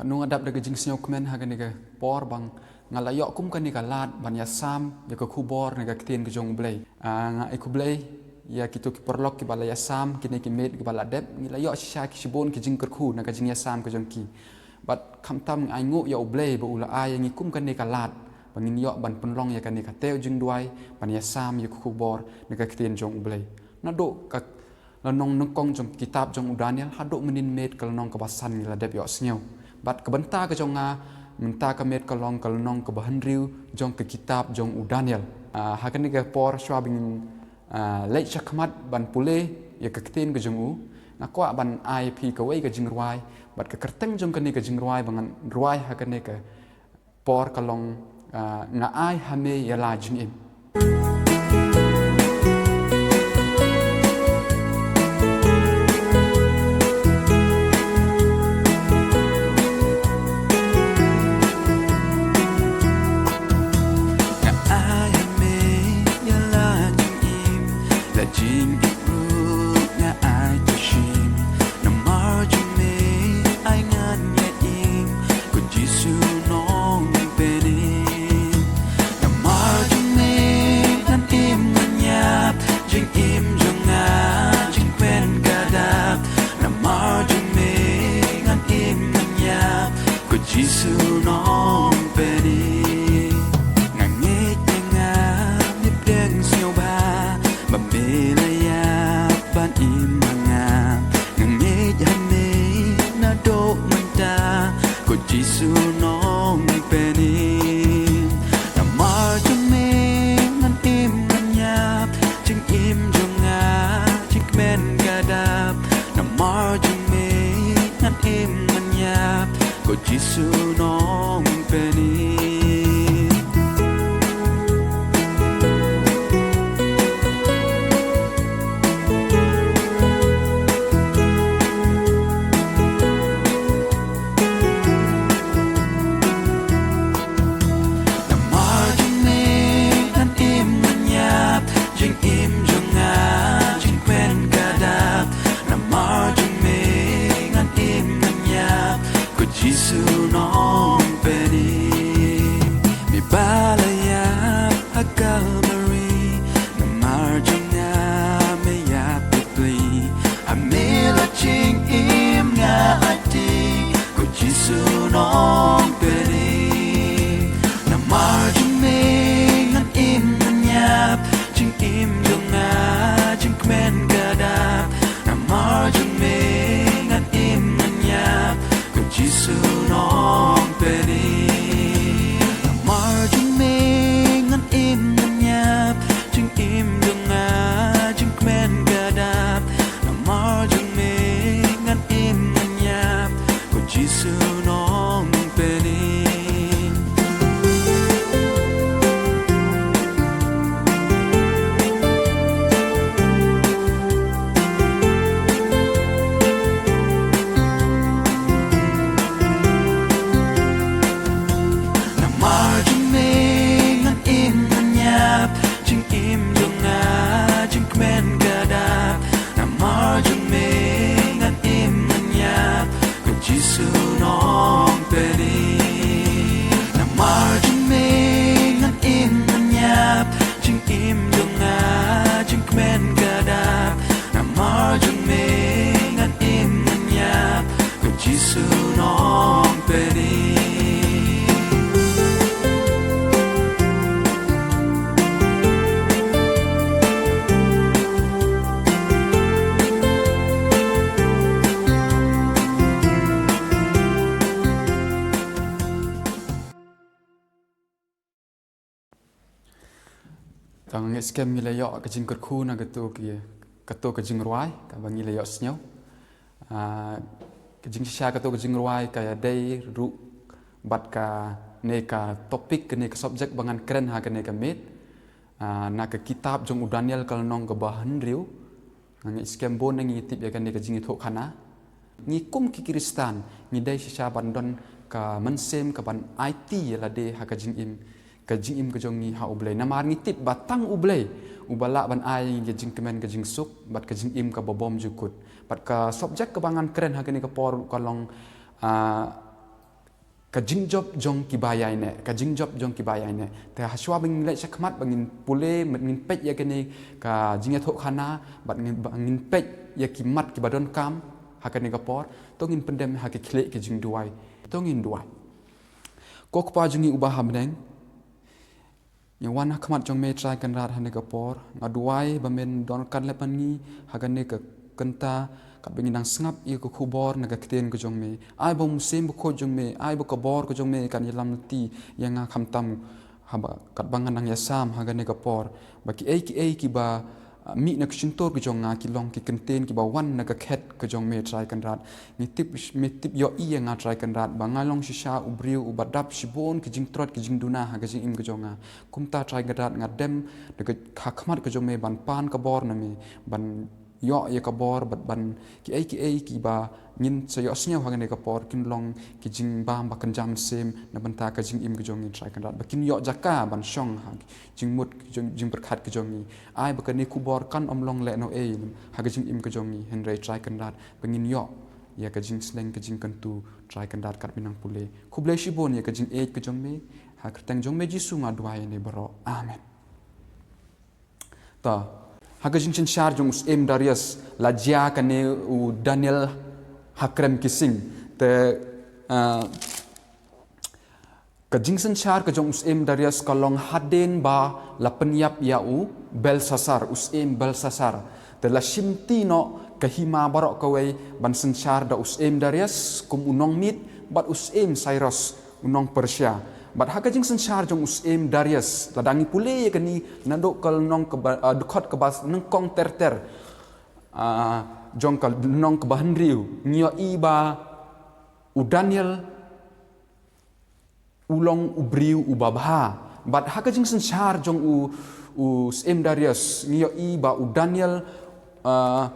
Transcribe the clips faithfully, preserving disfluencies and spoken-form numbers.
Katno nga dap da ka jingsngewkmen ha kane ka por ba nga la ïoh kum kane ka lad ban ïasam ïa ka khubor na ka ktien ka jong U Blei. Ah, nga ai khublei ïa kito ki paralok kiba la ïasam, kine ki miet kiba la dep, ngi la ïoh shisha ki shibun ki jingkyrkhu na ka jingïasam ka jong ki. Bad khamtam nga ainguh ïa U Blei ba u la ai ïa ngi kum kane ka lad ba ngin ïoh ban pynlong ïa kane ka tei jingduwai ban ïasam ïa ka khubor na ka ktien jong U Blei. Naduh ka lynnong nyngkong jong ka kitab jong u Daniel haduh mynnin miet ka lynnong kaba san ngi la dep ïohsngew. Bad ka bynta ka jong nga mynta ka miet ka long ka lynnong kaba hynriew jong ka kitab jong u Daniel. Ah, ha kane ka por shuwa ba ngin, ah, leit shakhmat ban pule ïa ka ktien ka jong u, nga kwah ban ai phi kawei ka jingrwai, bad ka kyrteng jong kane ka jingrwai ba ngan rwai ha kane ka por ka long, ah, Nga ai ha me ïa la jingim. Nga ai ha me ïa la jingim, la jingim ruh nga ai to shim. Namar jong me ai ngan ïa im, ko Jisu nongpynim. Namar jong me ngan im ngan ïap, jingim jong nga jingkmen ka dap. Namar jong me ngan im ngan ïap, ko Jisu nongpynim. Nga ngeit ïa nga, me pdiang sngewbha ba me la ïap ban im ha nga. Nga ngeit ha me naduh mynta, ko Jisu nongpynim. Namar jong me ngan im ngan ïap, jingim jong nga jingkmen ka dap. Namar jong me ngan im ngan ïap, ko Jisu nongpynim. Namar jong me ngan im ngan ïap, jingim jong nga jingkmen ka dap. Namar jong me ngan im ngan ïap, ko Jisu nongpynim. Me ba la ïap ha Kalbari, namar jong nga me ïap bapli. Ha me la jingim nga aiti, ko Jisu nongpynim. Namar jong me ngan im ngan ïap, jingim jong nga jingkmen ka dap. Namar jong me ngan im ngan ïap, ko Jisu nongpynim. Namar jong me ngan im ngan ïap, jingim jong nga jingkmen ka dap. Namar jong me ngan im ngan ïap, ko Jisu nongpynim. Namar jong me ngan im ngan ïap, jingim jong nga jingkmen ka dap. Namar jong me ngan im ngan ïap, ko Jisu nongpynim. Namar jong me ngan im ngan ïap, jingim jong nga jingkmen ka dap. Namar jong me ngan im ngan ïap, ko Jisu nongpynim. Tang ngi skhem ngi la ïoh ka jingkyrkhu na kato ki, kato ka jingrwai kaba ngi la ïohsngew. Ah, ka jingshisha kato ka jingrwai ka ïadei ruh bad kane ka topic, kane ka subject ba ngan kren ha kane ka miet. Ah, na ka kitab jong u Daniel ka lynnong kaba hynriew. Nga ngeit skhem bun na ngi tip ïa kane ka jingïathuhkhana. Ngi kum ki Khristan ngi dei shisha ban don ka mynsiem ka ban aiti ïa lade ha ka jingim, ka jingim ka jong ngi ha U Blei. Namar ngi tip ba tang U Blei uba lah ban ai ïa ngi ka jingkmen, ka jingsuk bad ka jingim kaba bymjukut. Bad ka subject kaba ngan kren ha kane ka por ka long, ah, Ka jingjop jong kiba ïaineh, ka jingjop jong kiba ïaineh. Te hashwa ba ngin leit shakhmat, ba ngin pule, ba ngin peit ïa kane ka jingïathuhkhana, bad ngin, ba ngin peit ïa ki mat kiba donkam ha kane ka por, to ngin pyndem ha ki khlieh ki jingduwai. To ngin duwai. Ko Kpa jong ngi uba ha bneng, ngi wan ha khmat jong me Trai Kynrad ha kane ka por. Nga duwai ba men don ryngkat lem bad ngi ha kane ka kynta, katba ngi nang sngap ïa ka khubor na ka ktien ka jong me. Ai ba u Mynsiem Bakhuid jong me, ai ba ka bor ka jong me kan ïalam lynti ïa nga khamtam, haba katba nga nang ïasam ha kane ka por, ba kiei kiei kiba, ah, mih na ka shyntur ka jong nga ki long ki kyntien kiba wan na ka khet ka jong me Trai Kynrad. Me tip, me tip ïohi ïa nga Trai Kynrad, ba nga long shisha u briew uba dap shibun ki jingtrot ki jingduna ha ka jingim ka jong nga. Kumta Trai Kynrad, nga dem da ka, ha khmat ka jong me ban pan ka bor na me, ban ïoh ïa ka bor, bad ban kiei kiei kiba ngin sa ïohsngew ha kane ka por kin long ki jingbam ba kynja mynsiem na bynta ka jingim ka jong ngi Trai Kynrad, ba kin ïoh jaka ban shong ha jingmut, jing, jingpyrkhat ka jong ngi. Ai ba kane ka khubor kan ym long lehnohei ha ka jingim ka jong ngi, hynrei Trai Kynrad, ba ngin ïoh ïa ka jingsneng ka jingkyntu Trai Kynrad, katba nang pule. Khublei shibun ïa ka jingïeit ka jong me, ha ka kyrteng jong me Jisu nga duwai ïa kane baroh. Amen. Ta, ha ka jingsynshar jong u Syiem Darius la jia kane u Daniel ha krem ki sing. Te, ah, ka jingsynshar ka jong u Syiem Darius ka long hadien ba la pynïap ïa u Belsasar, u Syiem Belsasar. Te la shimti noh ka hima baroh kawei ban synshar da u Syiem Darius kum u nongmiet bad u Syiem Cyrus u nong Persia. Bad ha ka jingsynshar jong u Syiem Darius, lada ngi pule ïa kane naduh ka lynnong kaba, ah, dkhot kaba nyngkong ter ter, ah, jong ka lynnong kaba hynriew, ngi ïohi ba u Daniel u long u briew uba bha. Bad ha ka jingsynshar jong u, u Syiem Darius, ngi ïohi ba u Daniel, ah,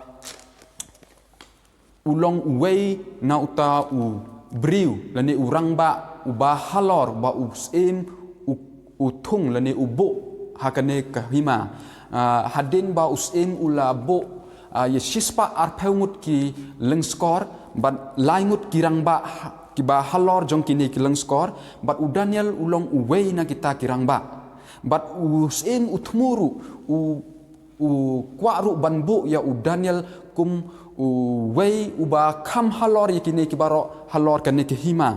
u long uwei na uta u briew lane u rangbah uba halor ba u syiem u, u thung lane u buh ha kane ka hima. Ah, hadien ba u syiem u la buh, ah, ïa shispah arphew ngut ki lyngskor bad lai ngut ki rangbah ha-, kiba halor jong kine ki lyngskor, bad u Daniel u long uwei na kita ki rangbah. Bad u syiem u thmu ruh, u u kwah ruh ban buh ïa u Daniel kum uwei uba kham halor ïa kine ki baroh halor kane ka hima.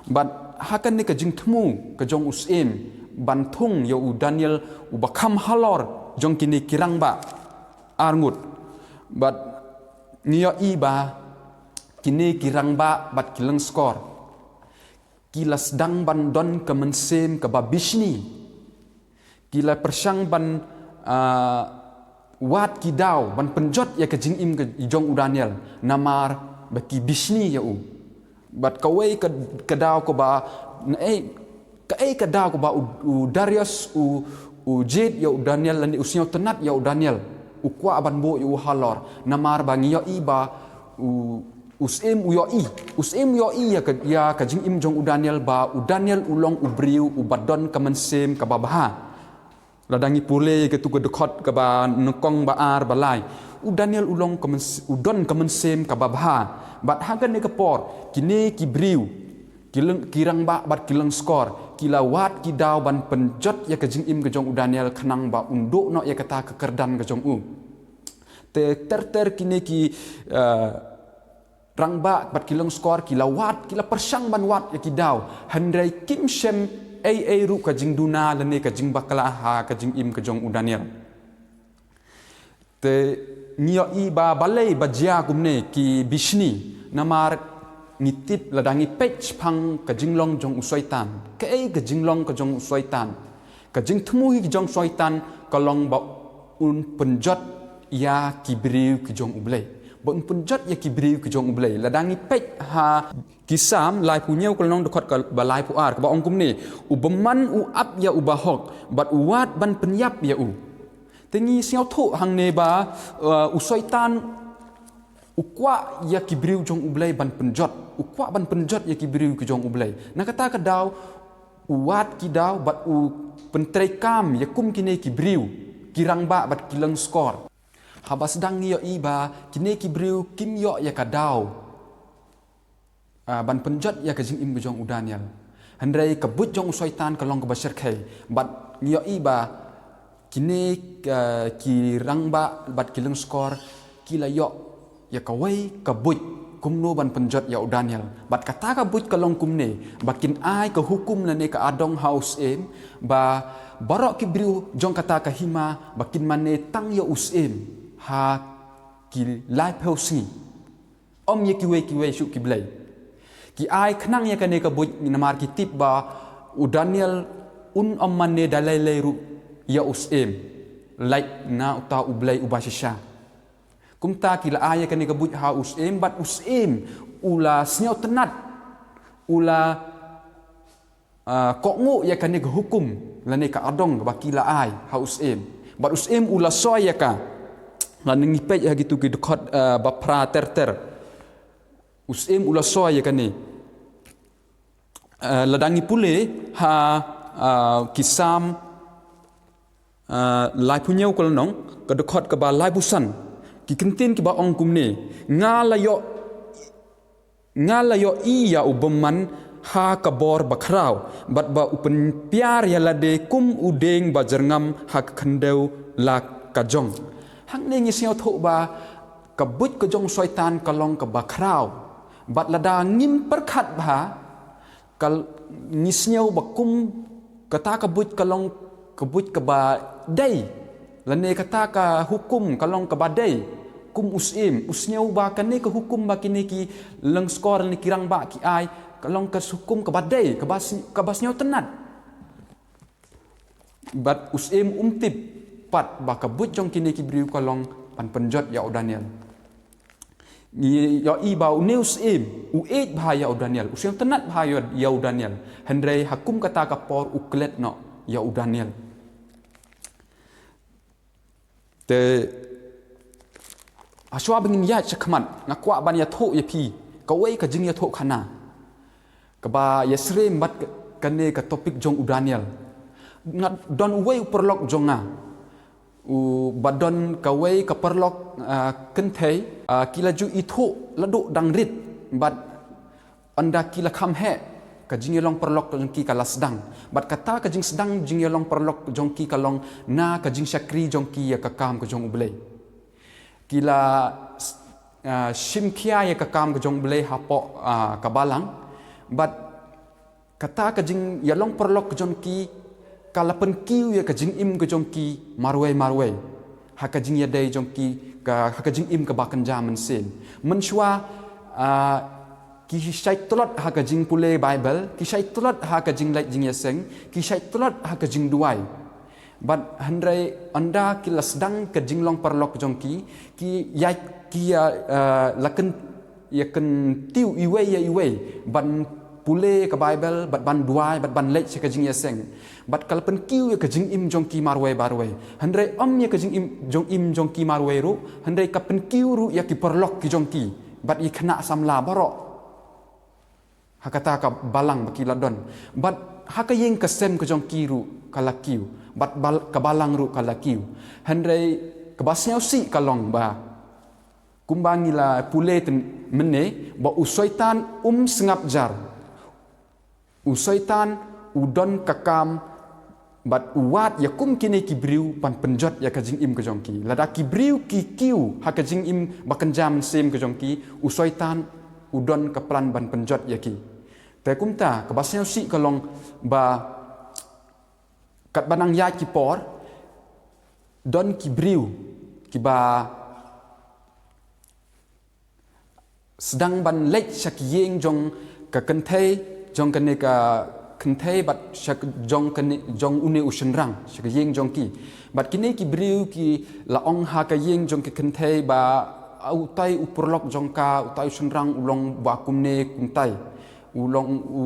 Bad ha kane ka jingthmu ka jong u syiem ban thung ïa u Daniel uba kham halor jong kine ki rangbah arngut. Bad ngi ïohi ba kine ki rangbah bad ki lyngskor ki la sdang ban don ka mynsiem kaba bishni. Ki la pyrshang ban, ah, wad ki daw ban pynjot ïa ka jingim ka jong u Daniel, namar ba ki bishni ïa u. Bad kawei ka, ka daw kaba, eh, kaei ka daw kaba u, u Darius u, u jied ïa u Daniel lane u sngewtynnat ïa u Daniel, u kwah ban buh ïa u halor, namar ba ngi ïohi ba u, u syiem u ïohi, u syiem u ïohi ïa ka, ïa ka jingim jong u Daniel ba u Daniel u long u briew uba don ka mynsiem kaba bha. Lada ngi pule ïa katu ka dkhot kaba nyngkong, ba ar, ba lai, u Daniel u long ka myns-, u don ka mynsiem kaba bha. Bad ha kane ka por kine ki briew, ki lyng-, ki rangbah bad ki lyngskor ki la wad ki daw ban pynjot ïa ka jingim ka jong u Daniel khnang ba un duh noh ïa kata ka kyrdan ka jong u. Te ter ter kine ki, eh, rangbah bad ki lyngskor ki la wad, ki la pyrshang ban wad ïa ki daw, hynrei kim shem ei ei ruh ka jingduna lane ka jingbakla ha ka jingim ka jong u Daniel. Te ngi ïohi ba balei ba jia kumne, ki bishni, namar ngi tip lada ngi peit shaphang ka jinglong jong u Soitan. Kaei ka jinglong ka jong u Soitan? Ka jingthmu hi ka jong u Soitan ka long ba un pynjot ïa ki briew ki jong u Blei. Ba un pynjot ïa ki briew ki jong u Blei. Lada ngi peit ha ki Salm laiphew hynñiew ka lynnong, dkhot kaba laiphew ar, kaba ong kumne: U bymman u ap ïa u bahok bad u wad ban pynïap ïa u. Te ngi sngewthuh hangne ba, uh, u Soitan u kwah ïa ki briew jong u Blei ban pynjot, u kwah ban pynjot ïa ki briew ki jong u Blei. Na kata ka daw u wad ki daw bad u pyntreikam ïa kum kine ki briew, ki rangbah bad ki lyngskor. Haba sdang ngi ïohi ba kine ki briew kim ïoh ïa ka daw, ah, ban pynjot ïa ka jingim ka jong u Daniel. Hynrei ka buit jong u Soitan ka long kaba shyrkhei. Bad ngi ïohi ba kine, eh, ki rangbah bad ki lyngskor ki la ïoh ïa kawei ka buit kumno ban pynjot ïa u Daniel. Bad kata ka buit ka long kumne, ba kin ai ka hukum lane ka adong ha u syiem, ba baroh ki briew jong kata ka hima ba kin mane tang ïa u syiem ha ki laiphew sngi. Ym ïa kiwei kiwei shuh ki blei. Ki ai khnang ïa kane ka buit namar ki tip ba u Daniel un ym mane da lei lei ruh ïa u syiem, lait na uta u Blei uba shisha. Kumta ki la ai ïa kane ka buit ha u syiem, bad u syiem u la sngewtynnat, u la, ah, kohnguh ïa kane ka hukum lane ka adong ba ki la ai ha u syiem. Bad u syiem u la soi ïa ka. Lada ngi peit ha kitu ki dkhot, ah, ba phra ter ter, u syiem u la soi ïa kane. Ah, lada ngi pule ha, ah, ki Salm, ah, laiphew hynñiew ka lynnong, ka dkhot kaba laiphew san, ki ktien kiba ong kumne: Nga la ïoh, nga la ïohi ïa u bymman ha ka bor bakhraw, bad ba u pynpiar ïa lade kum u dieng ba jyrngam ha ka khyndew la ka jong. Hangne ngi sngewthuh ba ka buit ka jong u Soitan ka long kaba khraw. Bad lada ngim pyrkhat bha, ka l-, ngi sngew ba kum kata ka buit ka long ka buit kaba dei, lane kata ka hukum ka long kaba dei. Kum u syiem u sngew ba kane ka hukum ba kine ki lyngskor lane ki rangbah ki ai ka long ka hukum kaba dei, kaba s-, kaba sngewtynnat. Bad u syiem um tip pat ba ka buit jong kine ki briew ka long ban pynjot ïa u Daniel. Ngi ïohi ba une u syiem u ïeit bha ïa u Daniel, u sngewtynnat bha ïa, ïa u Daniel. Hynrei ha kum kata ka por u klet noh ïa u Daniel. Te hashuwa ba ngin ïaid shakhmat, nga kwah ban ïathuh ïa phi kawei ka jingïathuhkhana kaba ïasyriem bad ka-, kane ka topic jong u Daniel. Nga don uwei u paralok jong nga, u ba don kawei ka paralok, ah, kynthei, ah, ki la ju ithuh naduh dang rit, bad ynda ki la kham heh, ka jingïalong paralok jong ki ka la sdang. Bad kata ka jingsdang jingïalong paralok jong ki ka long na ka jingshakri jong ki ïa ka kam ka jong U Blei. Ki la, ah, shim khia ïa ka kam ka jong U Blei hapoh, ah, ka balang. Bad kata ka jingïalong paralok ka jong ki ka la pynkiew ïa ka jingim ka jong ki marwei marwei ha ka jingïadei jong ki, ka, ha ka jingim kaba kynja mynsiem. Mynshuwa, ah, ki shait tlot ha ka jingpule Baibl, ki shait tlot ha ka jingleit jingïaseng, ki shait tlot ha ka jingduwai. Bad hynrei ynda ki la sdang ka jinglong paralok jong ki, ki ïaid ki ïa, ah, la kyn-, ïa kyntiew iwei ïa iwei ban pule ka Baibl, bad ban duwai, bad ban leit sha ka jingïaseng. Bad ka la pynkiew ïa ka jingim jong ki marwei marwei. Hynrei ym ïa ka jingim jong, im jong ki marwei ruh, hynrei ka pynkiew ruh ïa ki paralok ki jong ki, bad ïa ki khynnah samla baroh ha kata ka balang ba ki la don. Bad ha ka ïing ka sem ka jong ki ruh ka la kiew. Bad bal-, ka balang ruh ka la kiew. Hynrei kaba sngewsih ka long ba, kumba ngi la pule mynne, ba u Soitan um sngap jar. U Soitan u don ka kam bad u wad ïa kum kine ki briew ban pynjot ïa ka jingim ka jong ki. Lada ki briew ki kiew ha ka jingim ba kynja mynsiem ka jong ki, u Soitan u don ka plan ban pynjot ïa ki. Te kumta, kaba sngewsih ka long ba katba nang ïaid ki por, don ki briew kiba sdang ban leit sha ki ïing jong ka kynthei, jong kane ka kynthei, bad sha k-, jong kane, jong une u shynrang, sha ka ïing jong ki. Bad kine ki briew ki la ong ha ka ïing jong ka kynthei ba, "Ah, utai u paralok jong ka, utai u shynrang u long ba kumne kumtai. U long u,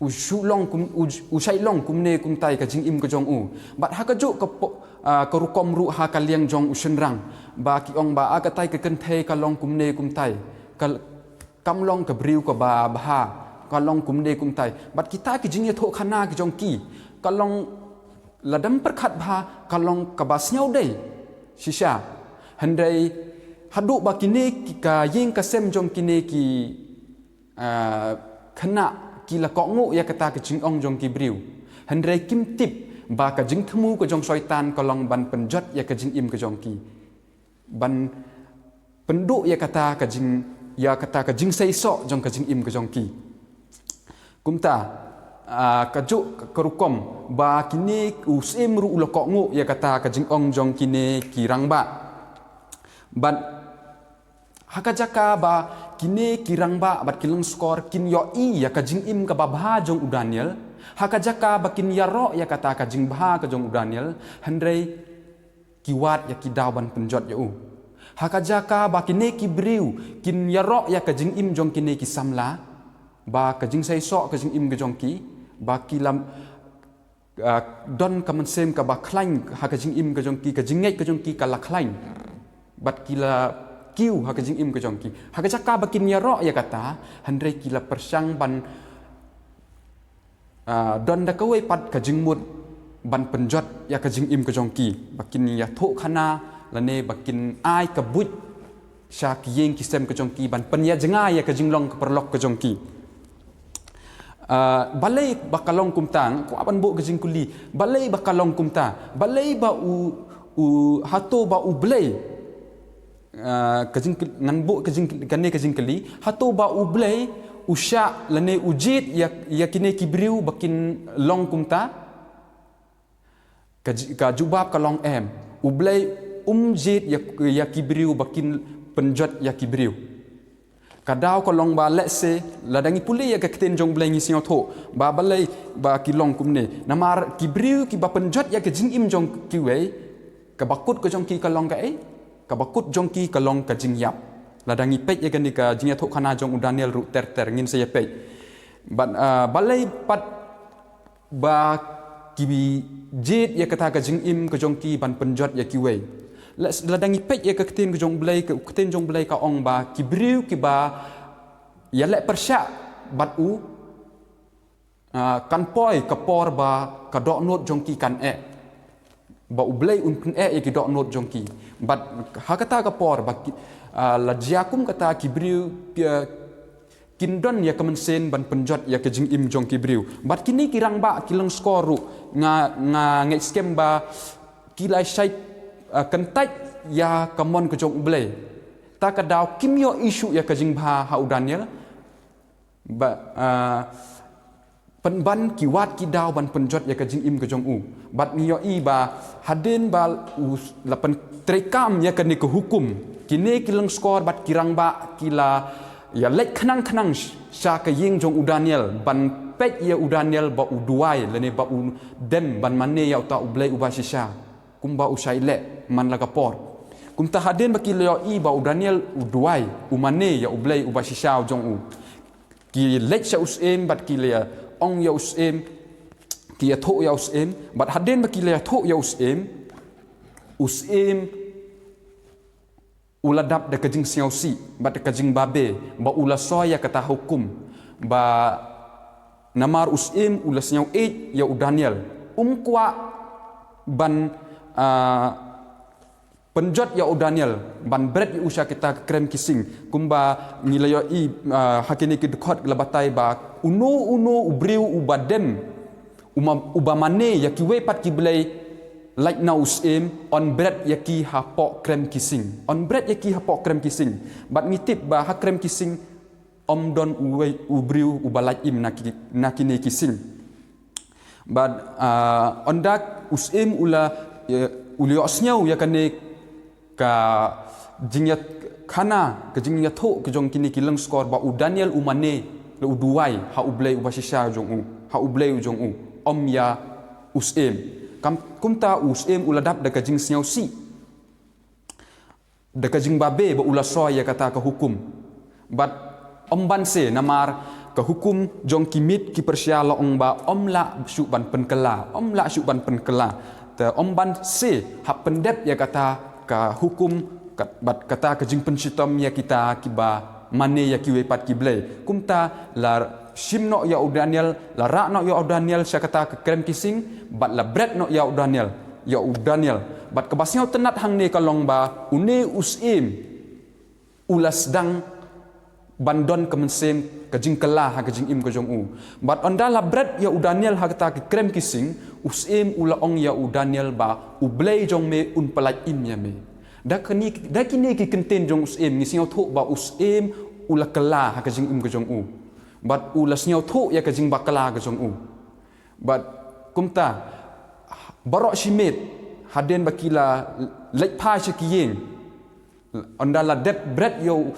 u shu long kum, u, u shait long kumne kumtai ka jingim ka jong u." Bad ha kajuh ka po-, ah, ka rukom ruh ha ka liang jong u shynrang, ba ki ong ba, "Ah, katai ka kynthei ka long kumne kumtai. Ka l-, kam long ka briew kaba bha, ka long kumne kumtai." Bad kita ki jingïathuhkhana ki jong ki, ka long, lada ym pyrkhat bha, ka long kaba sngewdei shisha. Hynrei haduh ba kine ki, ka ïing ka sem jong kine ki, ah, khynnah ki la kohnguh ïa kata ka jingong jong ki briew. Hynrei kim tip ba ka jingthmu ka jong Soitan ka long ban pynjot ïa ka jingim ka jong ki, ban pynduh ïa kata ka jing, ïa kata ka jingseisoh jong ka jingim ka jong ki. Kumta, ah, kajuh ka rukom ba kine u syiem ruh u la kohnguh ïa kata ka jingong jong kine ki rangbah. Bad ha ka jaka ba kine ki rangbah bad ki lyngskor kin ïohi ïa ka jingim kaba bha jong u Daniel, ha ka jaka ba kin ïaroh ïa kata ka jingbha ka jong u Daniel, hynrei ki wad ïa ki daw ban pynjot ïa u. Ha ka jaka ba kine ki briew kin ïaroh ïa ka jingim jong kine ki samla, ba ka jingseisoh ka jingim ka jong ki, ba ki la, ah, don ka mynsiem kaba khlaiñ ha ka jingim ka jong ki, ka jingngeit ka jong ki ka la khlaiñ. Bad ki la kiew ha ka jingim ka jong ki. Ha ka jaka ba kin ïaroh ïa kata, hynrei ki la pyrshang ban, ah, don da kawei pat ka jingmut ban pynjot ïa ka jingim ka jong ki. Ba kin ïathuhkhana lane ba kin ai ka buit sha ki ïing ki sem ka jong ki ban pynïajngai ïa ka jinglong ka paralok ka jong ki. Ah, balei ba ka long kumta, nga kwah ban buh ka jingkylli, balei ba ka long kumta, balei ba u, u, hato ba U Blei, ah, ka jingkyl-, ngan buh ka jingkyl-, kane ka jingkylli, hato ba U Blei u shah lane u jied ïa, ïa kine ki briew ba kin long kumta? Ka ji-, ka jubab ka long em. U Blei um jied ïa, ïa ki briew ba kin pynjot ïa ki briew. Ka daw ka long ba lehse, lada ngi pule ïa ka ktien jong U Blei ngi sngewthuh ba balei ba ki long kumne. Namar ki briew kiba pynjot ïa ka jingim jong kiwei, kaba kut ka jong ki ka long kaei? Kaba kut jong ki ka long ka jingïap. Lada ngi peit ïa kane ka jingïathuhkhana jong u Daniel ruh ter ter ngin sa ïa peit. Bad, ah, balei pat ba ki jied ïa kata ka jingim ka jong ki ban pynjot ïa kiwei. La-, lada ngi peit ïa ka ktien ka jong U Blei, ka ktien jong U Blei ka ong ba ki briew kiba ïaleh pyrshah bad u, ah, kan poi ka por ba ka dohnud jong ki kan eh. Ba U Blei un pyneh ïa ki dohnud jong ki. Bad ha kata ka por ba ki, ah, la jia kum kata ki briew, ah, kin don ïa ka mynsiem ban pynjot ïa ka jingim jong ki briew. Bad kine ki rangbah ki lyngskor ruh nga, nga ngeit skhem ba ki la shait, ah, kyntait ïa ka mon ka jong U Blei. Ta ka daw kim ïohi shuh ïa ka jingbha ha u Daniel. Ba, ah, pynban ki wad ki daw ban pynjot ïa ka jingim ka jong u. Bad ngi ïohi ba hadien ba u la pyntreikam ïa kane ka hukum, kine ki lyngskor bad ki rangbah ki la ïaleit khnang khnang sh-, sha ka ïing jong u Daniel ban peit ïa u Daniel ba u duwai lane ba u dem ban mane ïa uta U Blei uba shisha. Kumba u shait leh man la ka por. Kumta hadien ba ki la ïohi ba u Daniel u duwai, u mane ïa U Blei uba shisha u jong u, ki leit sha u syiem bad ki la ong ïa u syiem, ki ïathuh ïa u syiem, bad hadien ba ki la ïathuh ïa u syiem, u syiem u la dap da ka jingsngewsih bad da ka jingbabe, ba u la soi ïa kata hukum, ba namar u syiem u la sngew ïeit ïa u Daniel, um kwah ban, ah, pynjot ïa u Daniel ban bret ïa u sha kita ki krem ki sing. Kumba ngi la ïohi, ah, ha kine ki dkhot la batai ba uno uno u briew uba dem, u ma-, uba mane ïa kiwei pat ki blei lait na u syiem, yn bret ïa ki hapoh krem ki sing. Yn bret ïa ki hapoh krem ki sing. Bad ngi tip ba ha krem ki sing ym don uwei u briew uba lait im na ki, na kine ki sing. Bad, ah, ynda u syiem u la, eh, u la ïohsngew ïa kane ka jingïakhana, ka jingïathuh ka jong kine ki lyngskor ba u Daniel u mane, la u duwai ha U Blei uba shisha jong u, ha U Blei u jong u, ym ïa u syiem. Kam-, kumta u syiem u la dap da ka jingsngewsih, da ka jingbabe ba u la soi ïa kata ka hukum. Bad ym ban se, namar ka hukum jong ki Mid ki Persia la ong ba ym lah shuh ban pynkylla, ym lah shuh ban pynkylla. Te ym ban se hap pyndep ïa kata ka hukum, kat-, bad kata ka jingpynshitom ïa kita kiba mane ïa kiwei pat ki blei. Kumta la shim noh ïa u Daniel, la rah noh ïa u Daniel sha kata ka krem ki sing, bad la bret noh ïa u Daniel, ïa u Daniel. Bad kaba sngewtynnat hangne ka long ba une u syiem u la sdang ban don ka mynsiem ka jingkylla ha ka jingim ka jong u. Bad ynda la bret ïa u Daniel ha kata ka krem ki sing, u syiem u la ong ïa u Daniel ba U Blei jong me un pyllait im ïa me. Da kine, da kine ki kyntien jong u syiem ngi sngewthuh ba u syiem u la kylla ha ka jingim ka jong u. Bad u la sngewthuh ïa ka jingbakla ka jong u. Bad kumta, baroh shi miet, hadien ba ki la leit phai sha ki ïing, ynda la dep bret ïa u,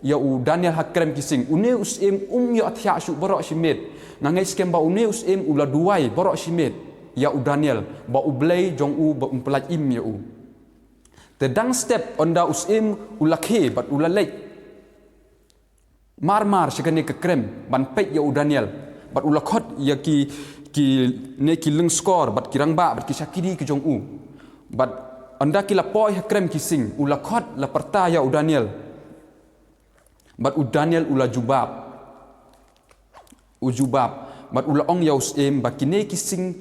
ïa u Daniel ha krem ki sing, une u syiem um ïohthiah shuh baroh shi miet. Nga ngeit skhem ba une u syiem u la duwai baroh shi miet ïa u Daniel ba U Blei jong u ba un pyllait im ïa u. Te dang step ynda u syiem u la khie bad u la leit mar mar sha kane ka krem ban peit ïa u Daniel. Bad u la khot ïa ki, kine ki lyngskor bad ki rangbah bad ki shakri ki jong u. Bad ynda ki la poi ha krem ki sing, u la khot, la pyrta ïa u Daniel. Bad u Daniel u la jubab. U jubab. Bad u la ong ïa u syiem ba kine ki sing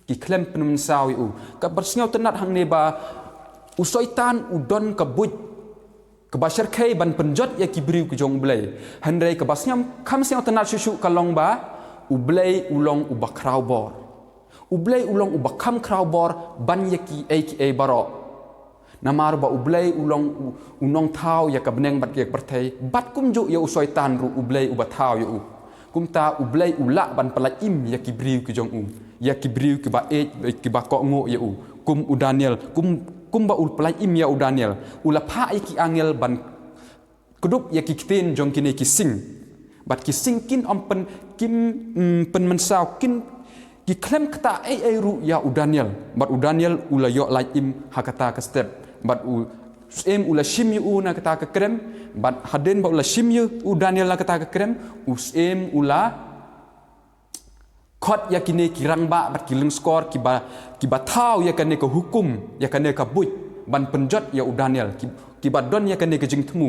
ki khlem pynmynsaw ïa u. Kaba sngewtynnad hangne ba u Soitan u don ka buit kaba shyrkhei ban pynjot ïa ki briew ki jong U Blei. Hynrei kaba sngewkham sngewtynnad shuh shuh ka long ba U Blei u long uba khraw bor. U Blei u long uba kham khraw bor ban ïa kiei kiei baroh. Namar ba U Blei u long u, u nongthaw ïa ka bneng bad ïa ka pyrthei, bad kumjuh ïa u Soitan ruh U Blei uba thaw ïa u. Kumta U Blei u lah ban pyllait im ïa ki briew ki jong u, ïa ki briew kiba ïeit, kiba kohnguh ïa u, kum u Daniel, kum, kumba u pyllait im ïa u Daniel. U la phah ïa ki angel ban kdup ïa ki ktien jong kine ki sing. Bad ki sing kin ym pyn, kim, mm, pynmynsaw, kin, ki khlem kata ei ei ruh ïa u Daniel. Bad u Daniel u la ïoh lait im ha kata ka step. Bad u syiem u la shim ïa u na kata ka krem. Bad hadien ba u la shim ïa u Daniel na kata ka krem, u syiem u la khot ïa kine ki rangbah bad ki lyngskor kiba, kiba thaw ïa kane ka hukum, ïa kane ka buit ban pynjot ïa u Daniel, ki, kiba don ïa kane ka jingthmu.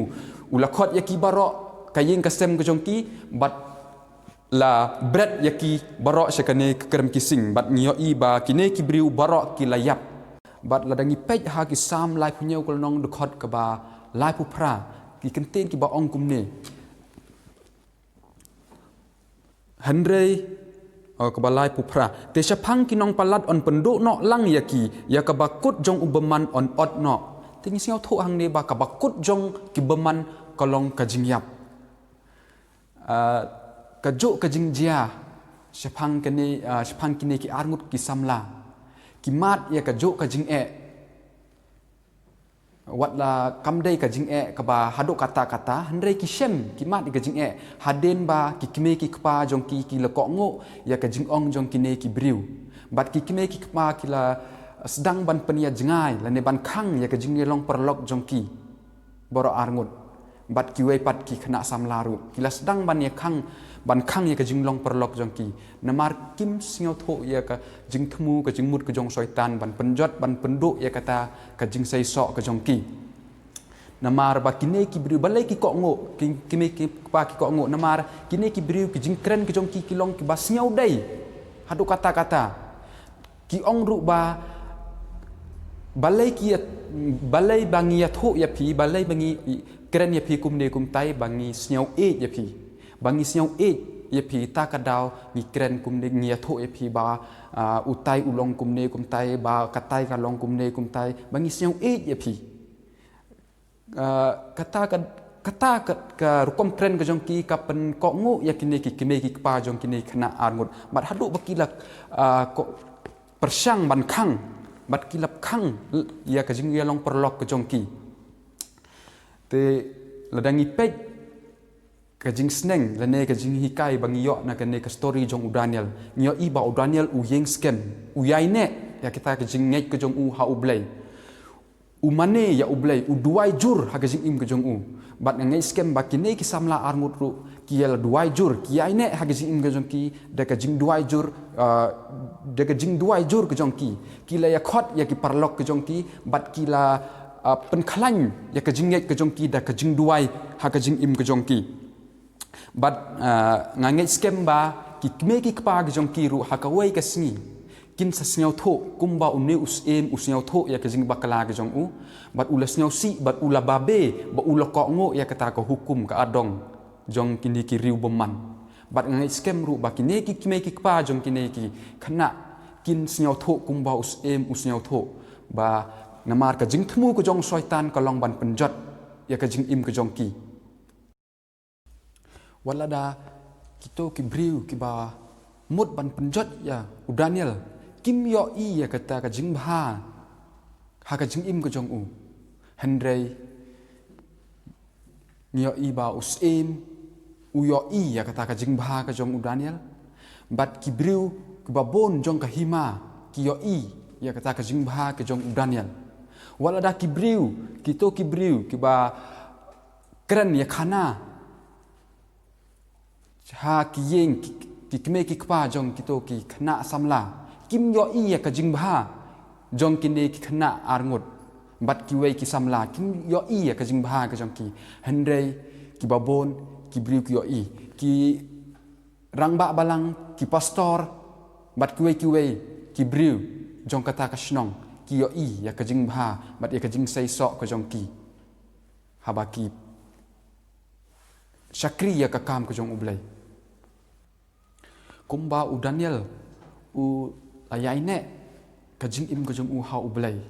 U la khot ïa ki baroh, ka ïing ka sem ka jong ki, bad la bret ïa ki baroh sha kane ka krem ki sing, bad ngi ïohi ba kine ki briew baroh ki la ïap. Bad lada ngi peit ha ki Salm laiphew hynñiew ka lynnong dkhot kaba laiphew phra, ki kyntien kiba ong kumne. Hynrei, oh, kaba laiphew phra. Te shaphang ki nongpalat yn pynduh noh lang ïa ki, ïa kaba kut jong u bymman yn ot noh. Te ngi sngewthuh hangne ba kaba kut jong ki bymman ka long ka jingïap. Ah, kajuh ka jingjia shaphang kine, ah, shaphang kine ki arngut ki samla. Ki mad ïa kajuh ka jingeh. Wat la kam dei ka jingeh kaba haduh katta katta, hynrei ki shem, ki mad ïa ka jingeh, hadien ba ki kmie ki kpa jong ki ki la kohnguh ïa ka jingong jong kine ki briew. Bad ki kmie ki kpa ki la sdang ban pynïaid jngai lane ban khang ïa ka jingïalong paralok jong ki baroh arngut. Bad kiwei pat ki khynnah samla ruh ki la sdang ban ïa khang, ban khang ïa ka jinglong paralok jong ki. Namar kim sngewthuh ïa ka jingthmu, ka jingmut ka jong Soitan ban pynjot, ban pynduh ïa kata ka jingseisoh ka jong ki. Namar ba kine ki briew balei ki kohnguh, ki, kine ki kpa ki kohnguh, namar kine ki briew ki jingkren ka jong ki ki long kiba sngewdei haduh katta katta. Ki ong ruh ba, balei ki ïa, balei ba ngi ïathuh ïa phi, balei ba ngi kren ïa phi kumne kumtai, ba ngi sngewïeit ïa phi. Ba ngi sngewïeit ïa phi, ta ka daw ngi kren kumne, ngi ïathuh ïa phi ba, ah, utai u long kumne kumtai, ba katai ka long kumne kumtai, ba ngi sngewïeit ïa phi. Ah, kata ka, kata ka, ka rukom kren ka jong ki ka pynkohnguh ïa kine ki kmie ki kpa jong kine ki khynnah arngut. Bad haduh ba ki la, ah, ko, pyrshang ban khang, bad ki la khang ïa ka jingïalong paralok ka jong ki. Te lada ngi peit ka jingsneng lane ka jinghikai ba ngi ïoh na kane ka story jong u Daniel, ngi ïohi ba u Daniel u ïeng skhem, u ïaineh ïa kita ka jingngeit ka jong u ha U Blei. U mane ïa U Blei, u duwai jur ha ka jingim ka jong u. Bad nga ngeit skhem ba kine ki samla arngut ruh ki ïa la duwai jur, ki ïaineh ha ka jingim ka jong ki da ka jingduwai jur, ah, da ka jingduwai jur ka jong ki. Ki la ïa khot ïa ki paralok ka jong ki, bad ki la, ah, pynkhlaiñ ïa ka jingngeit ka jong ki da ka jingduwai ha ka jingim ka jong ki. Bad, ah, nga ngeit skhem ba ki kmie ki kpa ki jong ki ruh ha kawei ka sngi kin sa sngewthuh kumba une u syiem u sngewthuh ïa ka jingbakla ka jong u. Bad u la sngewsih, bad u la babe, ba u la kohnguh ïa kata ka hukum ka ardong. jong kine ki riew bymman. Bad nga ngeit skhem ruh ba kine ki kmie ki kpa jong kine ki khynnah kin sngewthuh kumba u Syiem u sngewthuh, ba namar ka jingthmu ka jong u Soitan ka long ban pynjot ïa ka jingim ka jong ki. Wat lada kito ki briew kiba mut ban pynjot ïa u Daniel kim ïohi ïa kata ka jingbha ha ka jingim ka jong u, hynrei ngi ïohi ba u Syiem u ïohi ïa kata ka jingbha ka jong u Daniel. Bad ki briew kiba bun jong ka hima ki ïohi ïa kata ka jingbha ka jong u Daniel. Wat lada ki briew, kito ki briew kiba kren ïa khana ha ki ïing, ki, ki kmie ki kpa jong kito ki khynnah samla kim ïohi ïa ka jingbha jong kine ki khynnah arngut bad kiwei ki samla kim ïohi ïa ka jingbha ka jong ki, hynrei kiba bun ki briew ki ïohi. Ki rangbah balang, ki pastor bad kiwei kiwei ki briew jong kata ka shnong ki ïohi ïa ka jingbha bad ïa ka jingseisoh ka jong ki haba ki shakri ïa ka kam ka jong U Blei. Kumba u Daniel u la ïaineh ka jingim ka jong u ha U Blei,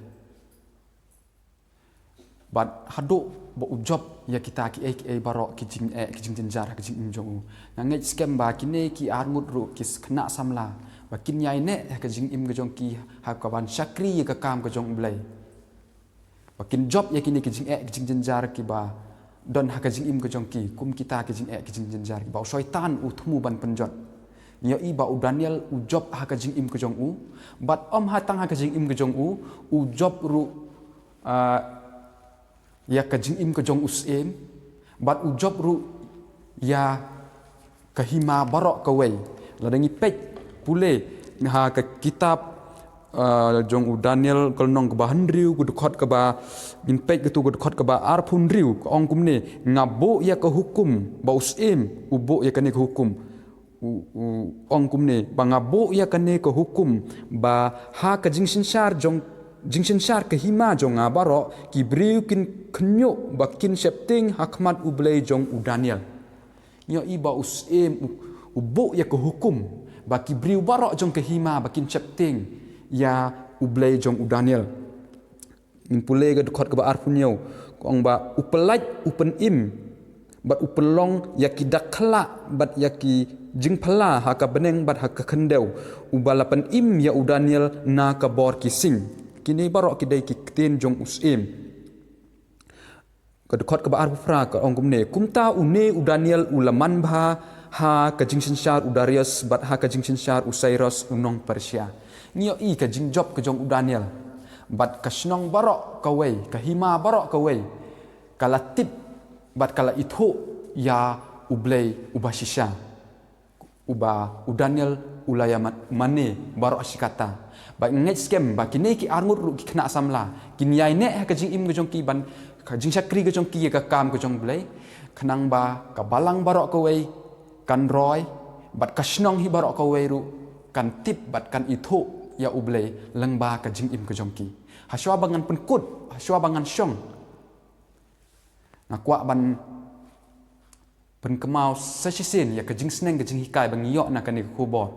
bad haduh ba u jop ïa kita kiei kiei baroh ki jingeh ki jingjynjar ha ka jingim jong u, nga ngeit skhem ba kine ki arngut ruh ki khynnah samla ba kin ïaineh ha ka jingim ka jong ki ha ka ban shakri ïa ka kam ka jong U Blei. Ba kin jop ïa kine ki jingeh ki jingjynjar kiba don ha ka jingim ka jong ki, kum kita ki jingeh ki jingjynjar kiba u Soitan u thmu ban pynjot. Ngi ïohi ba u Daniel u jop ha ka jingim ka jong u, bad ym ha tang ha ka jingim ka jong u, u jop ruh, ah, ïa ka jingim ka jong u Syiem, bad u jop ruh ïa ka hima baroh kawei. Lada ngi peit pule ha ka kitab, ah, jong u Daniel ka lynnong kaba hynriew ka dkhot kaba, ngin peit katu ka dkhot kaba arphew hynriew, ka ong kumne: Nga buh ïa ka hukum, ba u Syiem u buh ïa kane ka hukum. U, u ong kumne: Ba nga buh ïa kane ka hukum ba ha ka jingsynshar jong, jingsynshar ka hima jong nga baroh, ki briew kin khynñiuh ba kin sheptieng ha khmat U Blei jong u Daniel. Ngi ïohi ba u Syiem u, u buh ïa ka hukum ba ki briew baroh jong ka hima ba kin sheptieng ïa U Blei jong u Daniel. Ngin pule ka dkhot kaba arphew hynñiew, ka ong ba u pyllait, u pynim bad u pynlong ïa ki dak khyllah bad ïa ki jingphylla ha ka bneng bad ha ka khyndew, uba la pynim ïa u Daniel na ka bor ki sing. Kine baroh ki dei ki ktien jong u Syiem. Ka dkhot kaba arphew phra ka ong kumne: Kumta une u Daniel u la manbha ha ka jingsynshar u Darius bad ha ka jingsynshar u Cyrus u nong Persia. Ngi ïohi ka jingjop ka jong u Daniel bad ka shnong baroh kawei, ka hima baroh kawei ka la tip bad ka la ithuh ïa U Blei uba shisha, uba u Daniel u la ïa ma-, mane baroh shi katta. Bad nga ngeit skhem ba kine ki arngut ruh ki khynnah samla kin ïaineh ha ka jingim ka jong ki ban, ka jingshakri ka jong ki ïa ka kam ka jong U Blei, khnang ba ka balang baroh kawei kan roi bad ka shnong hi baroh kawei ruh kan tip bad kan ithuh ïa U Blei lyngba ka jingim ka jong ki. Hashwa ba ngan pynkut, hashwa ba ngan shong, nga kwah ban pynkynmaw sa shisien ïa ka jingsneng ka jinghikai ba ngi ïoh na kane ka khubor.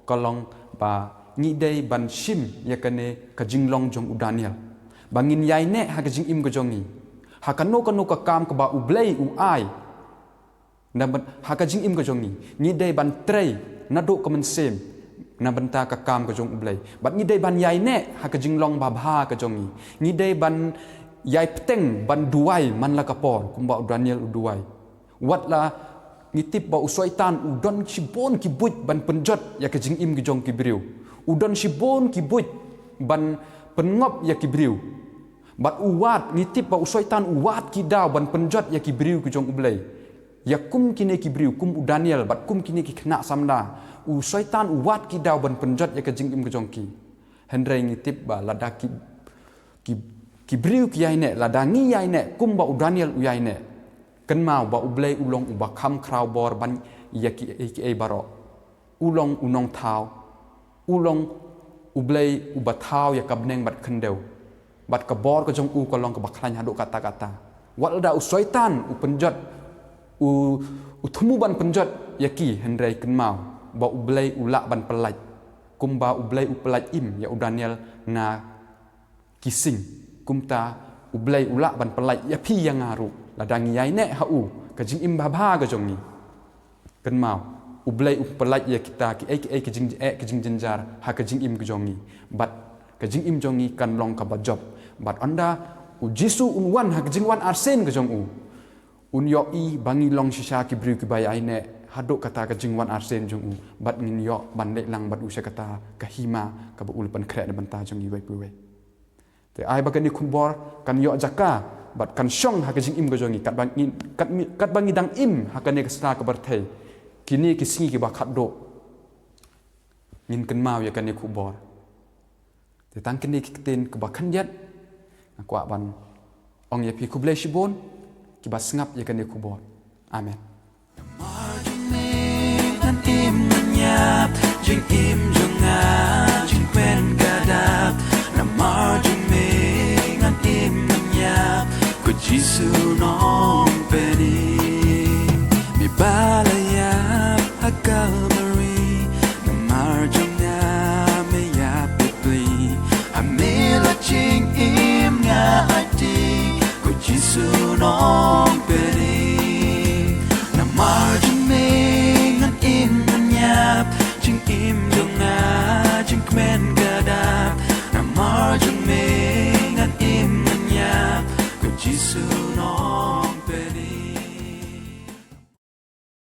Ka long ba ngi dei ban shim ïa kane ka jinglong jong u Daniel, ba ngin ïaineh ha ka jingim ka jong ngi ha kano kano ka kam kaba U Blei u ai. Na ban, ha ka jingim ka jong ngi, ngi dei ban trei naduh ka mynsiem na bynta ka kam ka jong U Blei. Bad ngi dei ban ïaineh ha ka jinglong babha ka jong ngi. Ngi dei ban ïai bteng ban duwai man la ka por, kumba u Daniel u duwai. Wat la ngi tip ba u Soitan u don shibun ki buit ban pynjot ïa ka jingim ka jong ki briew. U don shibun ki buit ban pynngop ïa ki briew. Bad u wad, ngi tip ba u Soitan u wad ki daw ban pynjot ïa ki briew ki jong U Blei. Ïa kum kine ki briew, kum u Daniel bad kum kine ki khynnah samla, u Soitan u wad ki daw ban pynjot ïa ka jingim ka jong ki. Hynrei ngi tip ba lada ki, ki, ki briew ki ïaineh, lada ngi ïaineh kumba u Daniel u ïaineh, kynmaw ba U Blei u long uba kham khraw bor ban ïa kiei kiei baroh. U long u nongthaw, u long U Blei uba thaw ïa ka bneng bad khyndew. Bad ka bor ka jong u ka long kaba khlaiñ haduh katta katta. Wat lada u Soitan u pynjot, u, U thmu ban pynjot ïa ki, hynrei kynmaw ba U Blei u lah ban pyllait. Kumba U Blei u pyllait im ïa u Daniel na ki sing, kumta U Blei u lah ban pyllait ïa phi ïa nga ruh, lada ngi ïaineh ha u ka jingim babha ka jong ngi. Kynmaw, U Blei u pyllait ïa kita kiei kiei ki jing, eh, ki jingjynjar ha ka jingim ka jong ngi. Bad ka jingim jong ngi kan long kaba jop. Bad ynda U Jisu un wan ha ka jingwan arsien ka jong u, un ïohi ba ngi long shisha ki briew kiba ïaineh haduh kata ka jingwan arsien jong u, bad ngin ïoh ban leit lang bad u sha kata ka hima kaba u la pynkhreh na bynta jong ngi uwei pa uwei. Te ai ba kane ka khubor kan ïoh jaka bad kan shong ha ka jingim ka jong ngi, katba ngi, kat mi, katba ngi dang im ha kane ka sla ka pyrthei, kine ki sngi kiba khatduh, ngin kynmaw ïa kane ka khubor. Te tang kine ki ktien kiba khyndiat nga kwah ban ong ïa phi, khublei shibun kiba sngap ïa kane ka khubor. Amen. Namar jong me ngan im ngan ïap, jingim jong nga